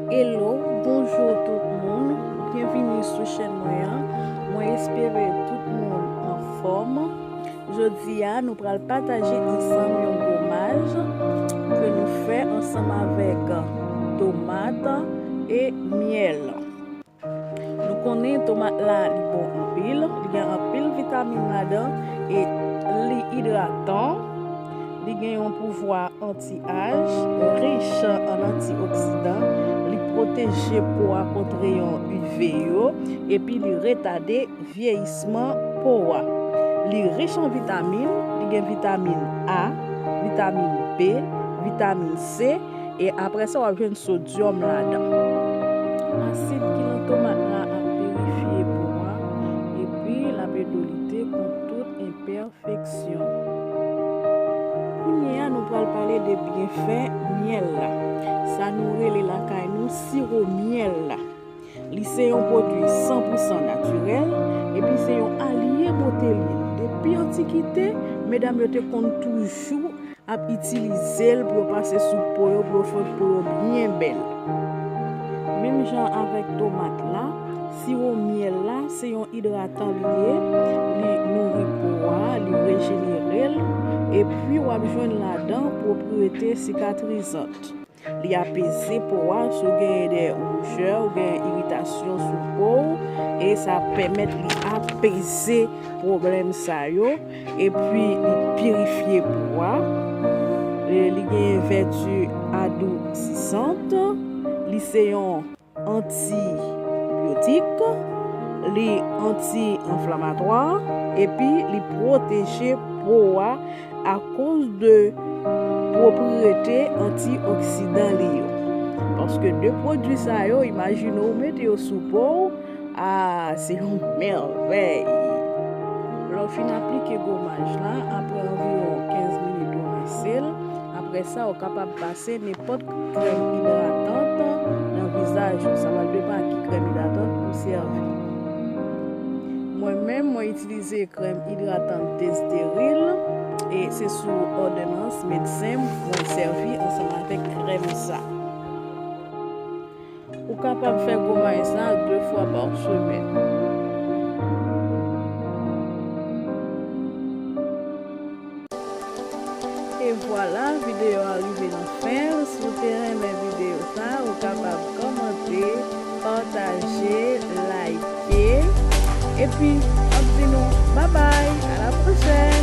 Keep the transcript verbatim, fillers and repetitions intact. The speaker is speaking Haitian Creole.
Hello, bonjou tout moun. Byenvini sou chèn mwen an. Mwen espere tout moun anfòm. Jodi a, nou pral pataje ansanm yon gomaj ke nou fè ansanm avèk tomat e myèl. Nou konnen tomat la, li bon anpil, li gen anpil vitamin ladan e li idratan. Li gen yon pouvwa anti-aj, rich an antioksidan, li pwoteje po a kont reyon U V yo, epi li retade vyeyisman po a. Li rich an vitamin, li gen vitamin A, vitamin B, vitamin C, e apre sa w ap jwenn sodyòm ladan. Asid ki nan tomat la ap pirifye po a, epi l ap ede w lite kont tout enpèfeksyon. Kounye a, nou pral pale de byenfè myèl la. Sa nou rele lakay nou siwo myèl la. Li se yon pwodui san pou san natirèl, epi se yon alye bote li ye. Depi antikite, medam yo te konn toujou ap itilize l pou yo pase sou po yo, pou yo fè po yo byen bèl. Menm jan avèk tomat la, siwo myèl la se yon idratan li ye, li nouri po a, li rejenere l, epi w ap jwenn ladan pwopriyete sikatrizan. Li apeze po a, si w genyen de woujè, ou gen iritasyon sou po w, e sa pèmèt li apeze pwoblèm sa yo, epi li pirifye po a. E li gen vèti adousisant, li se yon antibyotik, li anti-anflamatwa, epi li pwoteje po a akoz de pwopriyete antioksidan li yo. Paske de pwodui sa yo, imajine w mete yo sou po w, a, se yon mèvèy. Lè w fin aplike gomaj la, apre anviwon kenz minit ou rinse l, apre sa ou kapab pase nenpòt krèm idratant nan vizaj ou. Sa va depann ki krèm idratant ou sèvi. Mwen menm, mwen itilize krèm idratant T-Stérile, e se sou òdonans medsen mwen sèvi ansanm avèk krèm sa. Ou kapab fè gomaj sa de fwa pa semèn. E vwala, videyo a rive nan fen l. Si w te renmen videyo sa, ou kapab kòmante, pataje, like, epi m ap di nou babay, a la pwochèn!